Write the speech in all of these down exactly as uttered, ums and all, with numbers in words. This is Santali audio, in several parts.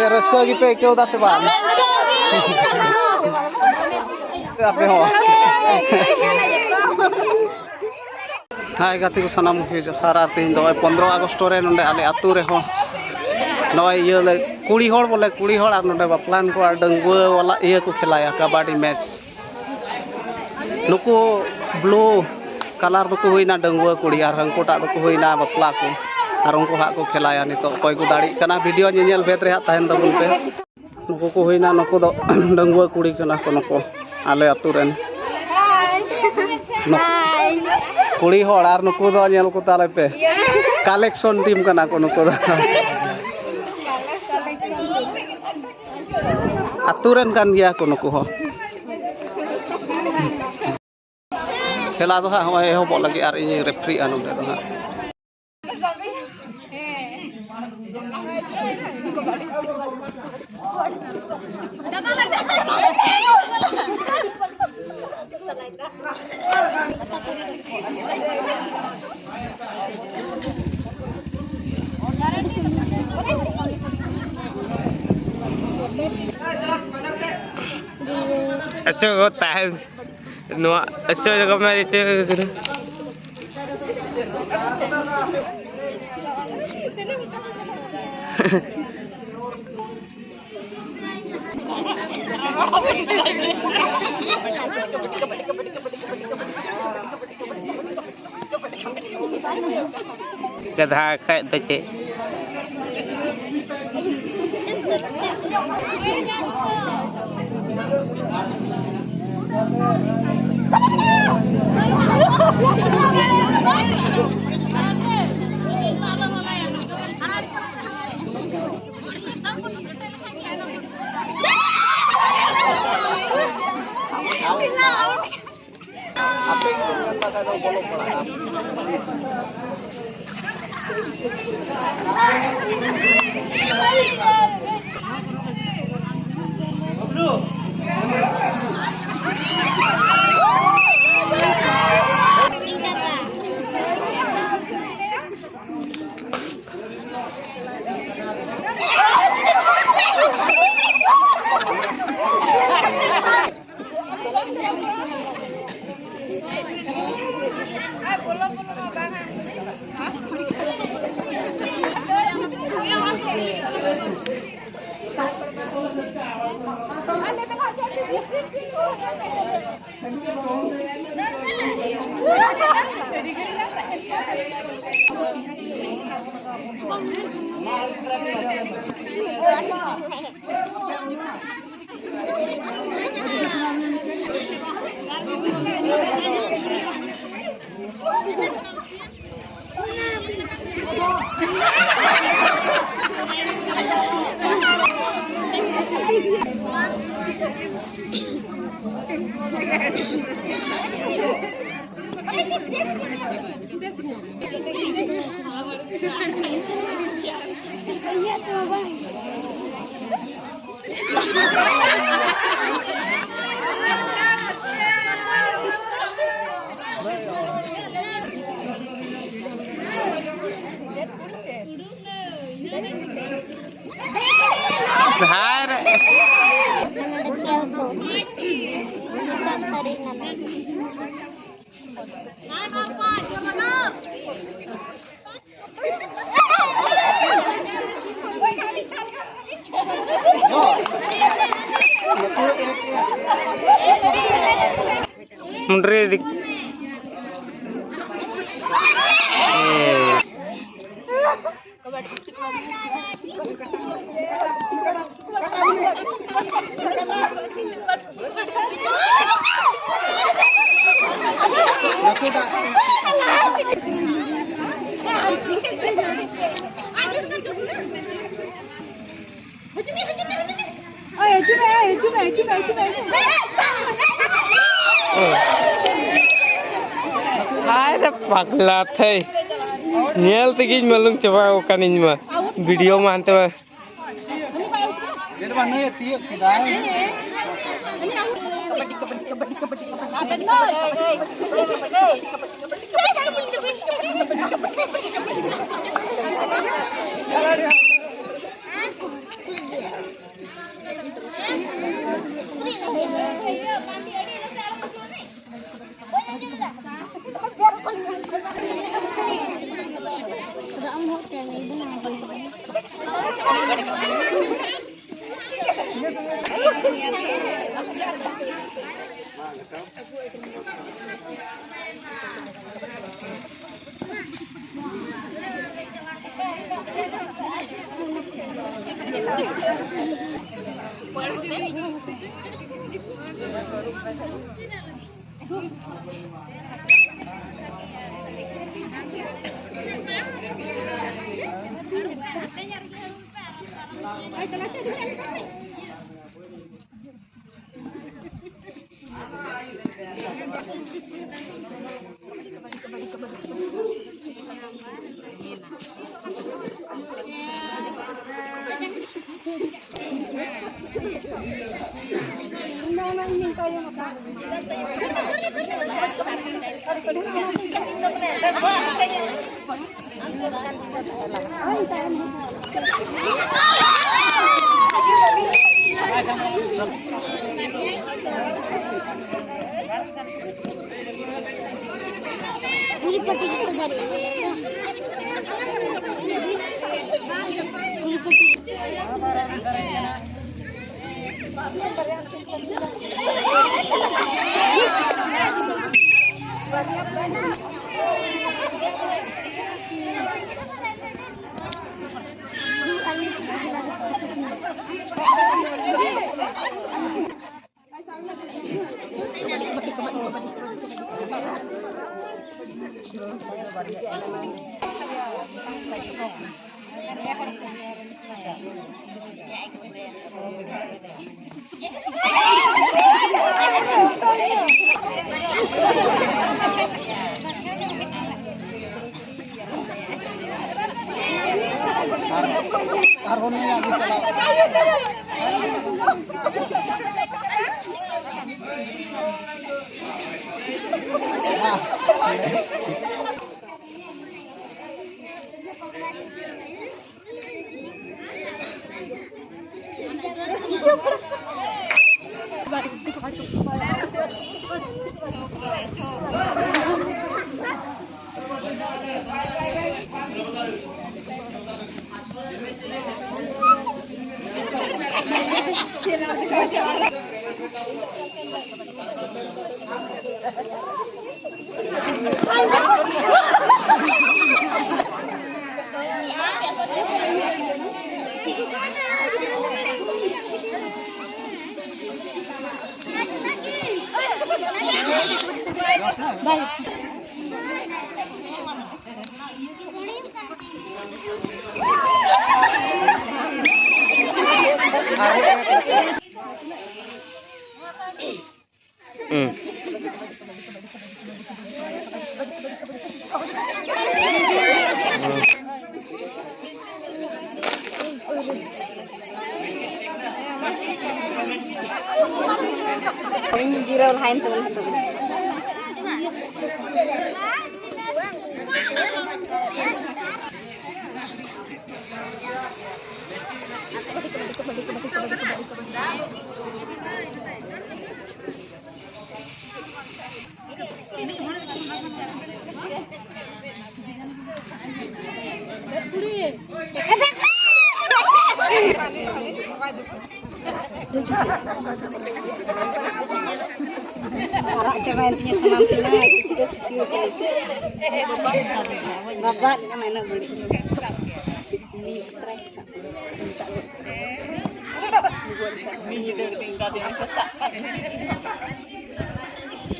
ᱨᱟᱹᱥᱠᱟᱹ ᱜᱮᱯᱮ ᱟᱹᱭᱠᱟᱹᱣ ᱫᱟ ᱥᱮ ᱵᱟᱝ? ᱟᱯᱮ ᱦᱚᱸ᱾ ᱦᱟᱭ ᱜᱟᱛᱮ ᱠᱚ ᱥᱟᱱᱟᱢ ᱠᱚ ᱡᱚᱦᱟᱨ᱾ ᱟᱨ ᱛᱮᱦᱮᱧ ᱫᱚ ᱱᱚᱜᱼᱚᱭ ᱯᱚᱱᱨᱚ ᱟᱜᱚᱥᱴ ᱨᱮ ᱱᱚᱰᱮ ᱟᱞᱮ ᱟᱹᱛᱩ ᱨᱮᱦᱚᱸ ᱱᱚᱜᱼᱚᱭ ᱤᱭᱟᱹ ᱞᱮ, ᱠᱩᱲᱤ ᱦᱚᱲ ᱵᱚᱞᱮ, ᱠᱩᱲᱤ ᱦᱚᱲ ᱟᱨ ᱱᱚᱰᱮ ᱵᱟᱯᱞᱟᱱ ᱠᱚ ᱟᱨ ᱰᱟᱺᱜᱩᱣᱟᱹ ᱵᱟᱞᱟ ᱤᱭᱟᱹ ᱠᱚ ᱠᱷᱮᱞᱟᱭᱟ, ᱠᱟᱵᱟᱰᱤ ᱢᱮᱪ᱾ ᱱᱩᱠᱩ ᱵᱞᱩ ᱠᱟᱞᱟᱨ ᱫᱚᱠᱚ ᱦᱩᱭᱱᱟ ᱰᱟᱺᱜᱩᱣᱟᱹ ᱠᱩᱲᱤ ᱟᱨ ᱦᱟᱹᱱᱠᱩᱴᱟᱜ ᱫᱚᱠᱚ ᱦᱩᱭᱱᱟ ᱵᱟᱯᱞᱟ ᱠᱚ᱾ ᱟᱨ ᱩᱱᱠᱩ ᱦᱟᱸᱜ ᱠᱚ ᱠᱷᱮᱞᱟᱭᱟ ᱱᱤᱛᱚᱜ, ᱚᱠᱚᱭ ᱠᱚ ᱫᱟᱲᱮᱜ ᱠᱟᱱᱟ᱾ ᱵᱷᱤᱰᱤᱭᱳ ᱧᱮᱧᱮᱞ ᱵᱷᱮᱫ ᱨᱮ ᱦᱟᱸᱜ ᱛᱟᱦᱮᱱ ᱛᱟᱵᱚᱱ ᱯᱮ᱾ ᱱᱩᱠᱩ ᱠᱚ ᱦᱩᱭᱱᱟ, ᱱᱩᱠᱩ ᱫᱚ ᱰᱟᱺᱜᱩᱣᱟᱹ ᱠᱩᱲᱤ ᱠᱟᱱᱟ ᱠᱚ ᱱᱩᱠᱩ ᱟᱞᱮ ᱟᱹᱛᱩ ᱨᱮᱱ᱾ ᱱᱩᱠ-, ᱠᱩᱲᱤ ᱦᱚᱲ, ᱟᱨ ᱱᱩᱠᱩ ᱫᱚ ᱧᱮᱞ ᱠᱚ ᱛᱟᱞᱮ ᱯᱮ, ᱠᱟᱞᱮᱠᱥᱚᱱ ᱴᱤᱢ ᱠᱟᱱᱟ ᱠᱚ ᱱᱩᱠᱩ ᱫᱚ᱾ ᱟᱹᱛᱩ ᱨᱮᱱ ᱠᱟᱱ ᱜᱮᱭᱟ ᱠᱚ ᱱᱩᱠᱩ ᱦᱚᱸ᱾ ᱠᱷᱮᱞᱟ ᱫᱚ ᱦᱟᱸᱜ ᱦᱚᱸᱜᱼᱚᱭ ᱮᱦᱚᱵᱚᱜ ᱞᱟᱹᱜᱤᱫ ᱟᱨ ᱤᱧ ᱨᱮᱯᱷᱨᱤᱜᱼᱟ ᱱᱚᱸᱰᱮ ᱫᱚ ᱦᱟᱸᱜ᱾ ᱟᱪᱪᱷᱟ, ᱜᱚ, ᱛᱟᱦᱮᱸ ᱱᱚᱣᱟ ᱟᱪᱪᱷᱟ ᱡᱟᱭᱜᱟ ᱢᱮ, ᱟᱪᱪᱷᱟ ᱡᱟᱭᱜᱟ ᱠᱟᱱᱟ᱾ ᱜᱟᱫᱷᱟ ᱠᱷᱟᱡ ᱫᱚ ᱪᱮᱫ? ᱦᱟᱭ ᱨᱮ᱾ ᱢᱩᱱᱰᱨᱤ ᱫᱤᱠ-, ᱮ᱾ ᱦᱟᱭ ᱨᱮ ᱯᱟᱜᱽᱞᱟ ᱛᱷᱟᱹᱭ, ᱧᱮᱞ ᱛᱮᱜᱮᱧ ᱢᱟᱞᱩᱢ ᱪᱟᱵᱟ ᱟᱠᱟᱱᱤᱧ ᱢᱟ, ᱵᱷᱤᱰᱤᱭᱳ ᱢᱟ ᱦᱟᱱᱛᱮ ᱢᱟ᱾ ᱟᱨ, ᱟᱨᱦᱚᱸ ᱱᱤᱭᱟᱹ ᱜᱮ ᱪᱟᱞᱟᱜ᱾ ᱦᱩᱸ᱾ ᱤᱧ ᱡᱤᱨᱟᱹᱣ ᱞᱟᱦᱟᱭᱮᱱ ᱛᱟᱵᱚᱱᱟ ᱱᱤᱛᱚᱜ ᱫᱚ᱾ ᱟᱨᱟᱜ ᱪᱟᱵᱟᱭᱮᱱ ᱛᱤᱧᱟ ᱥᱟᱱᱟᱢ ᱛᱤᱧᱟ, ᱪᱤᱠᱟᱹ ᱥᱤᱠᱤᱭᱟᱹ ᱠᱟᱱᱟ᱾ ᱵᱟᱵᱟ ᱠᱟᱱᱟ ᱤᱱᱟᱹᱜ ᱵᱟᱹᱲᱤᱡ᱾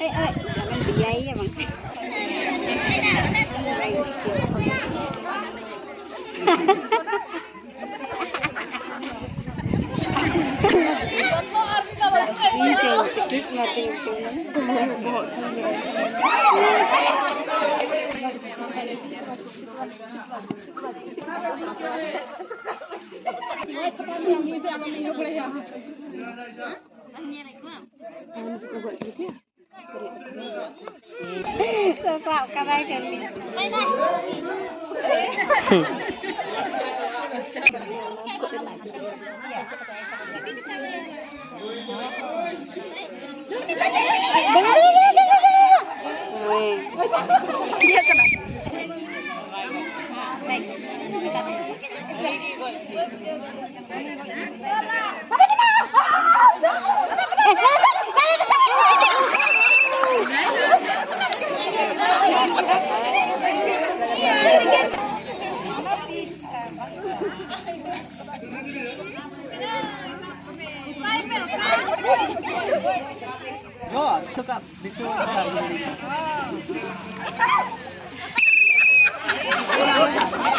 ᱮᱭ, ᱮᱭ, ᱟᱞᱚᱢ ᱫᱮᱭᱟᱭᱮᱭᱟ ᱵᱟᱝᱠᱷᱟᱱ᱾ ᱤᱧ ᱪᱮᱫ ᱠᱟᱹᱴᱤᱡ ᱢᱟᱨᱟᱝ ᱵᱚᱦᱚᱜ ᱴᱷᱮᱱ ᱥᱟᱵ ᱠᱟᱫᱟᱭ ᱠᱟᱹᱢᱤ᱾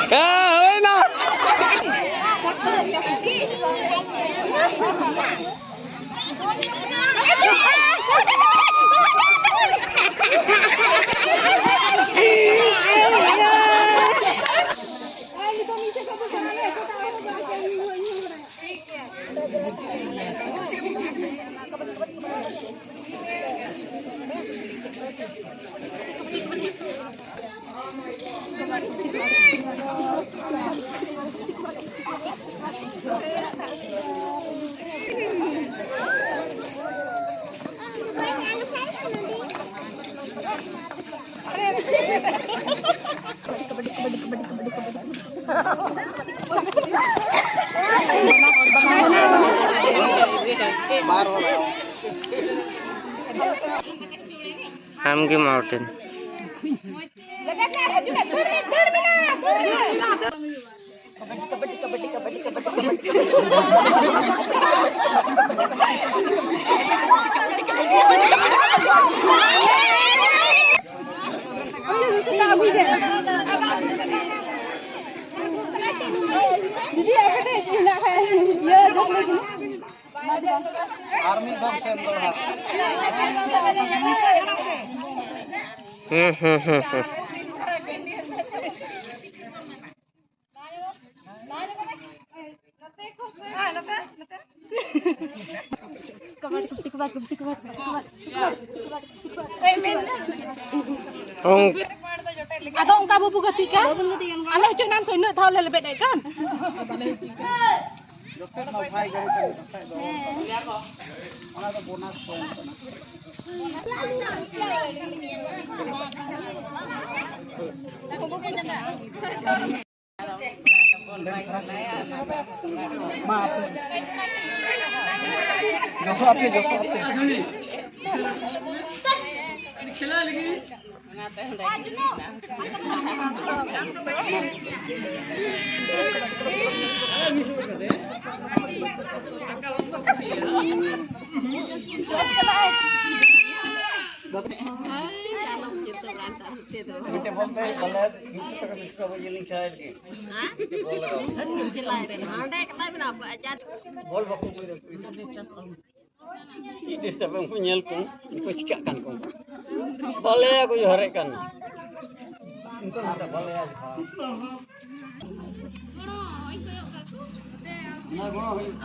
ᱦᱮᱸ, ᱦᱩᱭᱱᱟ᱾ ᱟᱢᱜᱮ ᱢᱟᱣᱴᱮᱱ᱾ ᱟᱨ ᱢᱤᱫ ᱫᱷᱟᱣ ᱥᱮᱱ ᱫᱚᱦᱲᱟ᱾ ᱦᱩᱸ, ᱦᱩᱸ, ᱦᱩᱸ, ᱦᱩᱸ᱾ ᱦᱩᱸ᱾ ᱟᱫᱚ ᱚᱱᱠᱟ ᱵᱟᱵᱚ ᱜᱟᱛᱮᱜ ᱠᱟᱱ᱾ ᱟᱞᱮ ᱦᱚᱪᱚ ᱮᱱᱟᱱ ᱠᱷᱚᱱ ᱤᱱᱟᱹᱜ ᱫᱷᱟᱣ ᱞᱮ ᱞᱮᱵᱮᱫ ᱮᱫ ᱠᱟᱱ᱾ ᱡᱚᱛᱚ ᱱᱟᱯᱟᱭ ᱜᱟᱹᱰᱤ ᱛᱟᱦᱮᱸ ᱞᱮᱱ ᱠᱷᱟᱡ ᱫᱚ, ᱚᱱᱟ ᱫᱚ ᱵᱳᱱᱟᱥ ᱯᱚᱭᱮᱱᱴ ᱠᱟᱱᱟ᱾ ᱢᱟ ᱟᱯᱮ᱾ ᱡᱚᱥᱚ ᱟᱯᱮ, ᱡᱚᱥᱚ ᱟᱯᱮ᱾ ᱟᱞᱚᱢ ᱪᱤᱱᱛᱟᱹ ᱵᱟᱲᱟᱭᱟ, ᱱᱮᱛᱟᱨ ᱱᱚᱛᱮ ᱫᱚ᱾ ᱢᱤᱫᱴᱮᱡ ᱵᱚᱞ ᱛᱮ ᱵᱚᱞᱮ ᱢᱤᱫᱥᱚ ᱴᱟᱠᱟ, ᱢᱤᱫᱥᱚ ᱴᱟᱠᱟ ᱵᱚᱞ ᱤᱭᱟᱹ ᱞᱤᱧ ᱠᱷᱮᱞᱟ ᱟᱨᱠᱤ᱾ ᱦᱮᱸ? ᱢᱤᱫᱴᱮᱡ ᱵᱚᱞ ᱞᱟᱜᱟᱣ᱾ ᱟᱹᱛᱩ ᱪᱟᱞᱟᱣ ᱠᱟᱱᱟ᱾ ᱚᱸᱰᱮ ᱠᱟᱛᱷᱟ ᱢᱮᱱᱟᱜᱼᱟ, ᱵᱟᱡᱟᱨ᱾ ᱵᱚᱞ ᱵᱟᱠᱚ ᱟᱹᱜᱩᱭᱮᱫᱟ᱾ ᱪᱮᱫ ᱰᱤᱥᱴᱟᱵ ᱩᱱᱠᱩ ᱧᱮᱞ ᱠᱚ, ᱩᱱᱠᱩ ᱪᱤᱠᱟᱹᱜ ᱠᱟᱱ ᱠᱚ᱾ ᱵᱟᱞᱮ ᱠᱚ ᱡᱚᱦᱟᱨᱮᱫ ᱠᱟᱱ᱾ ᱩᱱᱠᱩ ᱢᱮᱛᱟ ᱵᱟᱞᱮ᱾ ᱚᱱᱟ ᱜᱚᱲᱚ ᱦᱩᱭᱩᱜ᱾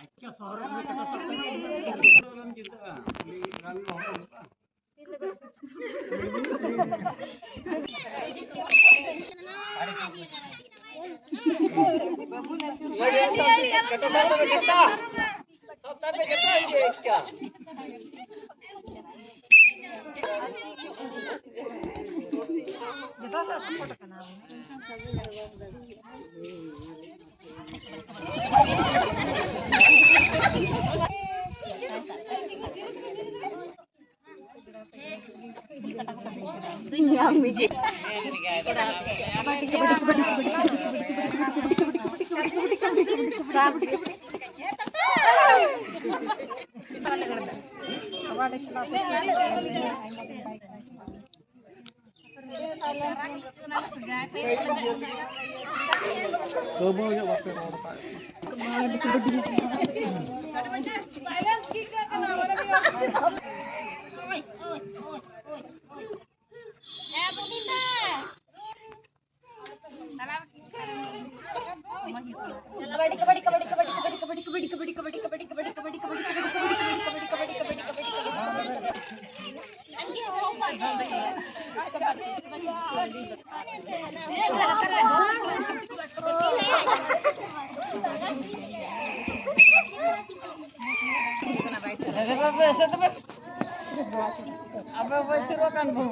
ᱟᱪᱪᱷᱟ, ᱥᱚᱦᱚᱨ ᱨᱮ ᱪᱤᱱᱛᱟᱹᱜᱼᱟ᱾ ᱛᱚᱵᱩ ᱧᱚᱜ ᱵᱟᱯᱮ ᱨᱚᱲ ᱠᱟᱜ᱾ ᱟᱵᱚ ᱵᱚᱱ ᱥᱩᱨᱩᱜ ᱠᱟᱱ ᱵᱚ᱾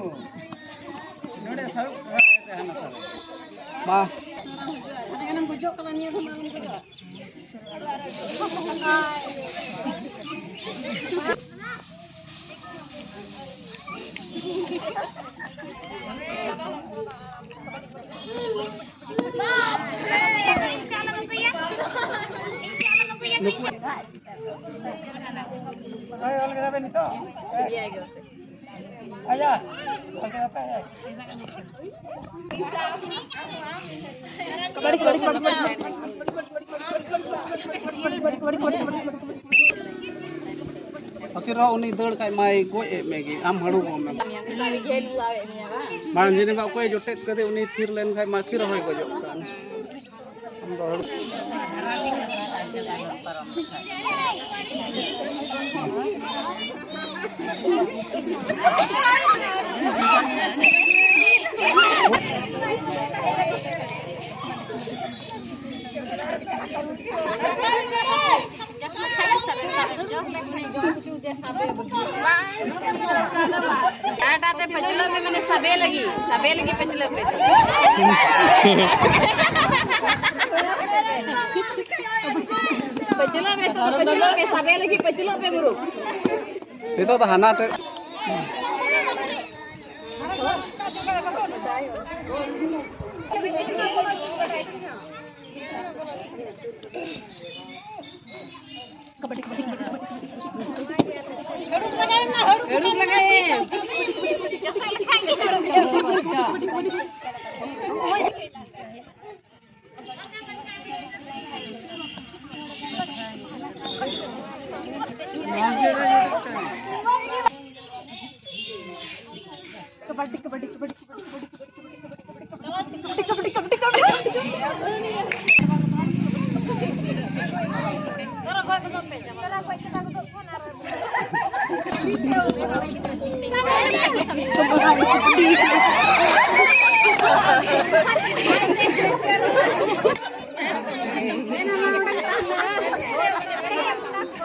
ᱱᱚᱰᱮ ᱥᱟᱹᱨᱩ ᱠᱚ ᱨᱚᱦᱚᱭ ᱛᱟᱦᱮᱱᱟ ᱛᱟᱦᱞᱮ᱾ ᱢᱟ᱾ ᱟᱫᱚ ᱮᱱᱟᱝ ᱜᱩᱡᱩᱜ ᱠᱟᱱᱟ, ᱱᱤᱭᱟᱹ ᱫᱚ ᱵᱟᱝ ᱜᱩᱡᱩᱜᱼᱟ᱾ ᱯᱷᱚᱠᱤᱨ ᱨᱟᱣ ᱩᱱᱤ ᱫᱟᱹᱲ ᱠᱷᱟᱡ ᱢᱟᱭ ᱜᱚᱡ ᱮᱫ ᱢᱮᱜᱮ, ᱟᱢ ᱦᱟᱹᱲᱩᱵᱚᱜ ᱢᱮ᱾ ᱵᱟᱝ, ᱡᱟᱹᱱᱤ ᱵᱟ ᱚᱠᱚᱭ ᱡᱚᱴᱮᱫ ᱠᱟᱫᱮ ᱩᱱᱤ ᱛᱷᱤᱨ ᱞᱮᱱ ᱠᱷᱟᱡ ᱢᱟ ᱯᱷᱤᱨ ᱦᱚᱸᱭ ᱜᱚᱡᱚᱜ ᱠᱟᱱ᱾ ᱟᱢ ᱫᱚ ᱦᱟᱹᱲᱩᱵ᱾ ᱡᱟᱦᱟᱸᱴᱟᱜ ᱛᱮ ᱯᱟᱹᱪᱷᱞᱟᱹᱜ ᱢᱮ, ᱢᱟᱱᱮ ᱥᱟᱵᱮ ᱞᱟᱹᱜᱤᱫ, ᱥᱟᱵᱮ ᱞᱟᱹᱜᱤᱫ ᱯᱟᱹᱪᱷᱞᱟᱹᱜ ᱯᱮ᱾ ᱯᱟᱹᱪᱷᱞᱟᱹᱜ ᱢᱮ, ᱛᱚ ᱯᱟᱹᱪᱷᱞᱟᱹᱜ ᱯᱮ, ᱥᱟᱵᱮ ᱞᱟᱹᱜᱤᱫ ᱯᱟᱹᱪᱷᱞᱟᱹᱜ ᱯᱮ ᱵᱩᱨᱩ᱾ ᱱᱤᱛᱚᱜ ᱫᱚ ᱦᱟᱱᱟ ᱴᱷᱮᱡ᱾ ᱦᱟᱹᱲᱩᱵ ᱞᱟᱜᱟᱭᱮᱢ᱾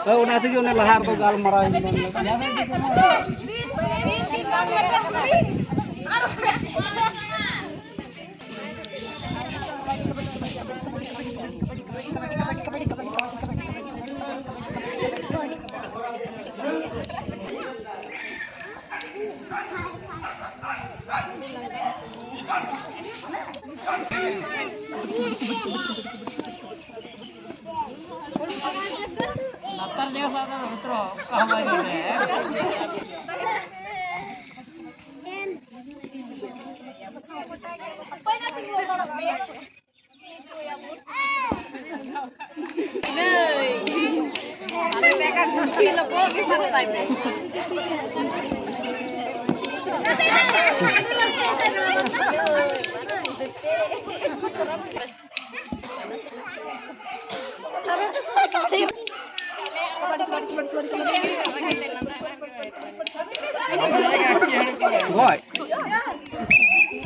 ᱦᱳᱭ, ᱚᱱᱟ ᱛᱮᱜᱮ ᱚᱱᱮ ᱞᱟᱦᱟ ᱨᱮᱫᱚ ᱜᱟᱞᱢᱟᱨᱟᱣ ᱤᱧ ᱢᱮᱱ ᱞᱮᱫᱟ᱾ ᱜᱚᱡ᱾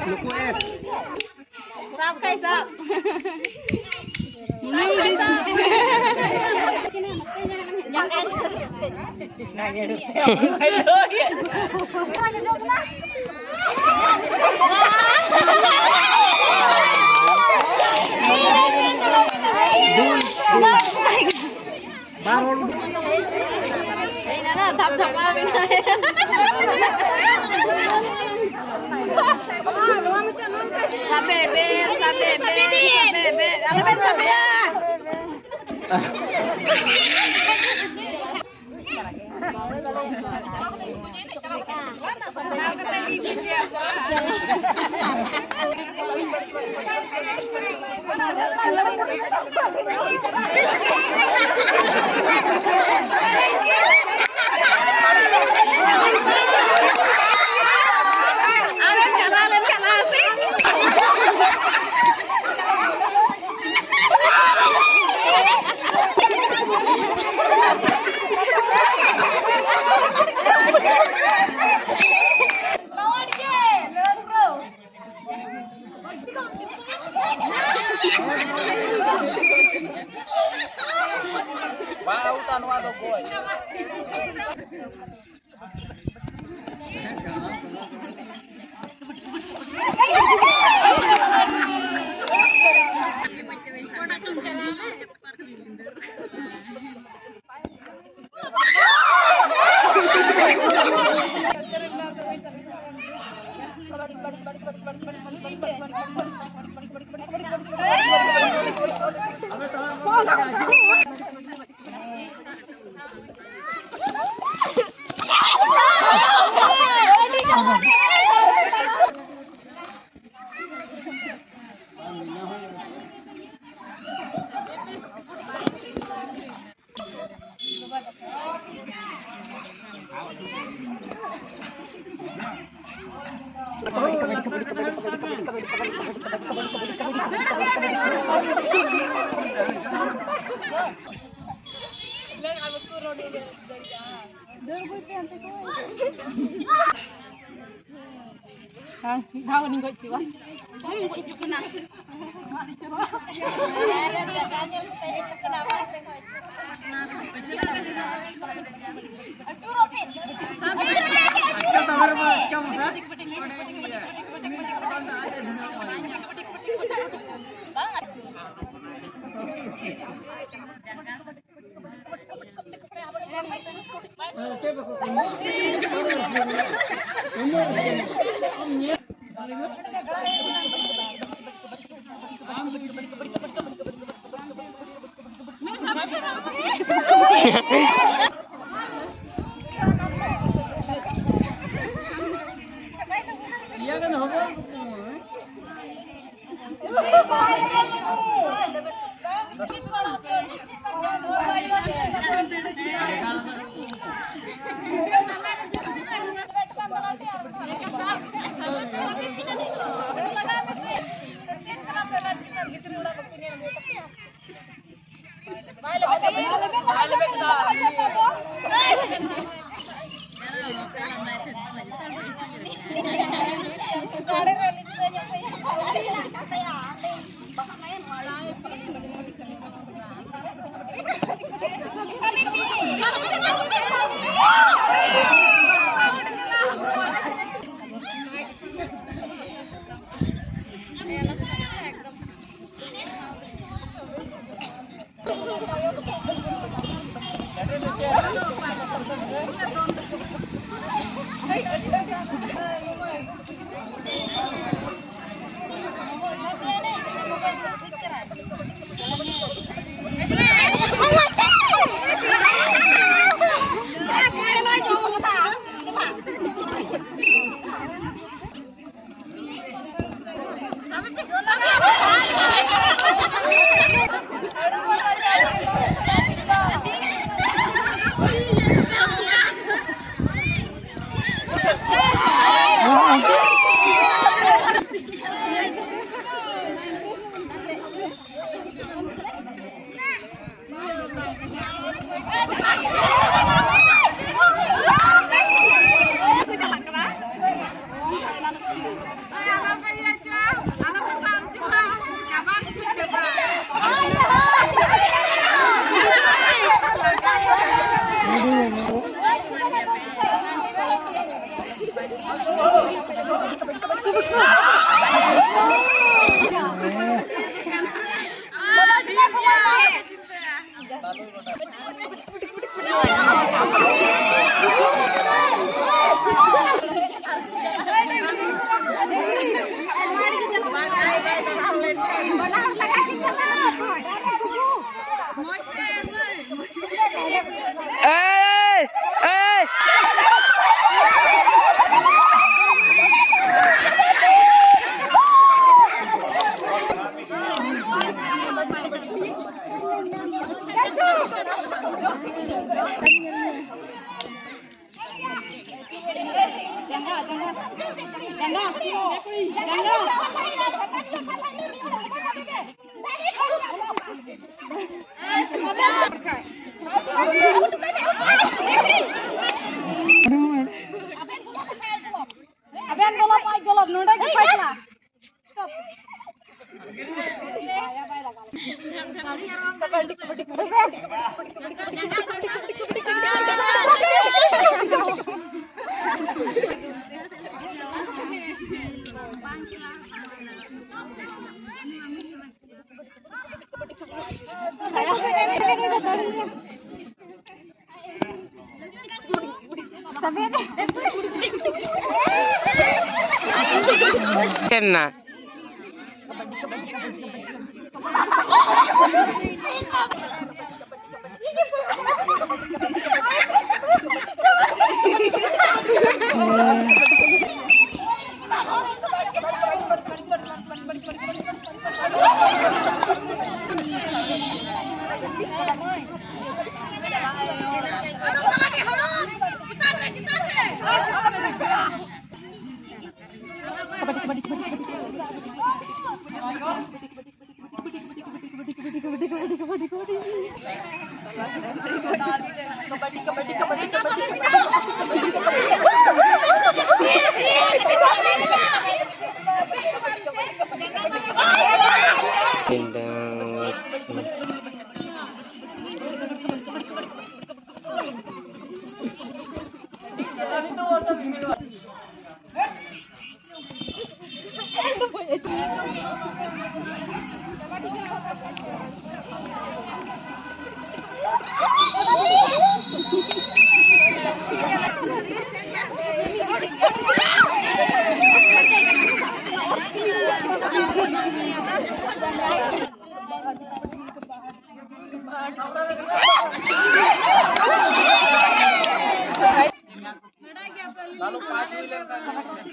ᱱᱩᱠᱩ ᱮᱠ᱾ ᱥᱟᱵ ᱠᱷᱟᱡ ᱥᱟᱵ᱾ ᱵᱟᱨ ᱦᱚᱲ ᱩᱰᱩᱠ᱾ ᱥᱟᱵᱮ ᱵᱮ, ᱥᱟᱵᱮ ᱵᱮ, ᱥᱟᱵᱮ ᱵᱮ, ᱟᱞᱚᱵᱮᱱ ᱥᱟᱵᱮᱭᱟ᱾ ᱵᱟᱝ ᱟᱣᱩᱴᱟ, ᱱᱚᱣᱟ ᱫᱚ ᱜᱳᱞ᱾ ᱦᱮᱸ, ᱢᱤᱫ ᱫᱷᱟᱣ ᱜᱟᱱᱤᱧ ᱜᱚᱡ ᱦᱚᱪᱚᱣᱟ᱾ ᱮᱭ! ᱮᱭ! ᱟᱵᱮᱱ ᱫᱚ ᱯᱟᱸᱪ ᱫᱚᱞᱚᱵ ᱱᱚᱰᱮ ᱜᱮ ᱯᱟᱸᱪ ᱞᱟᱠᱷ᱾ ᱪᱮᱱᱱᱟ᱾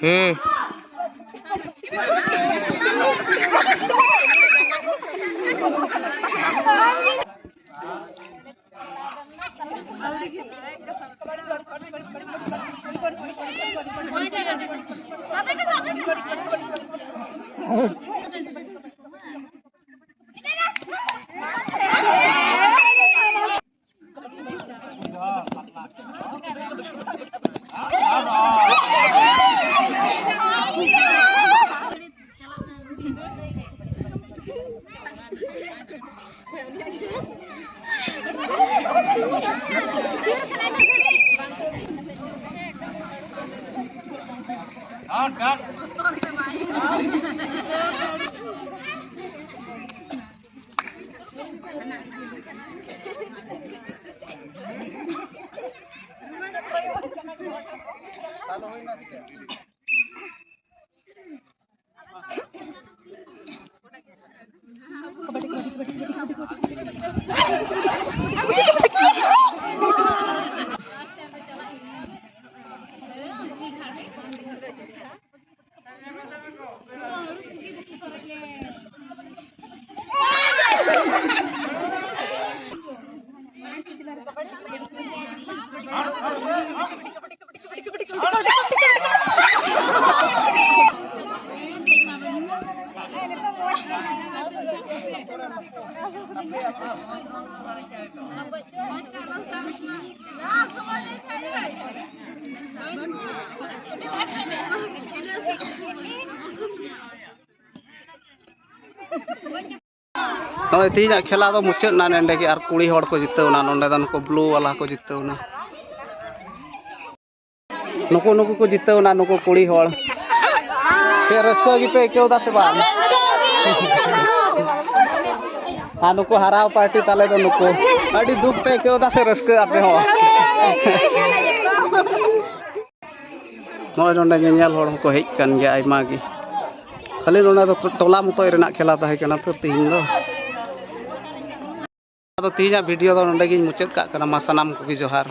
ᱦᱩᱸ᱾ ᱱᱚᱜᱼᱚᱭ ᱛᱮᱦᱮᱧᱟᱜ ᱠᱷᱮᱞᱟ ᱫᱚ ᱢᱩᱪᱟᱹᱫ ᱮᱱᱟ ᱱᱚᱸᱰᱮ ᱜᱮ, ᱟᱨ ᱠᱩᱲᱤ ᱦᱚᱲ ᱠᱚ ᱡᱤᱛᱟᱹᱣ ᱮᱱᱟ᱾ ᱱᱚᱸᱰᱮ ᱫᱚ ᱱᱩᱠᱩ blue ᱵᱟᱞᱟ ᱠᱚ ᱡᱤᱛᱟᱹᱣ ᱮᱱᱟ᱾ ᱱᱩᱠᱩ, ᱱᱩᱠᱩ ᱠᱚ ᱡᱤᱛᱟᱹᱣ ᱮᱱᱟ, ᱱᱩᱠᱩ ᱠᱩᱲᱤ ᱦᱚᱲ᱾ ᱪᱮᱫ ᱨᱟᱹᱥᱠᱟᱹ ᱜᱮᱯᱮ ᱟᱹᱭᱠᱟᱹᱣ ᱮᱫᱟ ᱥᱮ ᱵᱟᱝ? ᱟᱨ ᱱᱩᱠᱩ ᱦᱟᱨᱟᱣ ᱯᱟᱨᱴᱤ ᱛᱟᱞᱮ ᱫᱚ ᱱᱩᱠᱩ᱾ ᱟᱹᱰᱤ ᱫᱩᱠ ᱯᱮ ᱟᱹᱭᱠᱟᱹᱣ ᱮᱫᱟ ᱥᱮ ᱨᱟᱹᱥᱠᱟᱹ ᱟᱯᱮ ᱦᱚᱸ? ᱱᱚᱜᱼᱚᱭ ᱱᱚᱰᱮ ᱧᱮᱧᱮᱞ ᱦᱚᱲ ᱦᱚᱸᱠᱚ ᱦᱮᱡ ᱟᱠᱟᱱ ᱜᱮᱭᱟ ᱟᱭᱢᱟ ᱜᱮ᱾ ᱠᱷᱟᱹᱞᱤ ᱱᱚᱰᱮ ᱫᱚ ᱴᱚᱞᱟ ᱢᱚᱛᱚᱡ ᱨᱮᱱᱟᱜ ᱠᱷᱮᱞᱟ ᱛᱟᱦᱮᱸ ᱠᱟᱱᱟ ᱛᱚ ᱛᱤᱦᱤᱧ ᱫᱚ᱾ ᱟᱫᱚ ᱛᱤᱦᱤᱧᱟᱜ ᱵᱷᱤᱰᱤᱭᱳ ᱫᱚ ᱱᱚᱰᱮ ᱜᱤᱧ ᱢᱩᱪᱟᱹᱫ ᱠᱟᱜ ᱠᱟᱱᱟ᱾ ᱢᱟ ᱥᱟᱱᱟᱢ ᱠᱚᱜᱮ ᱡᱚᱦᱟᱨ᱾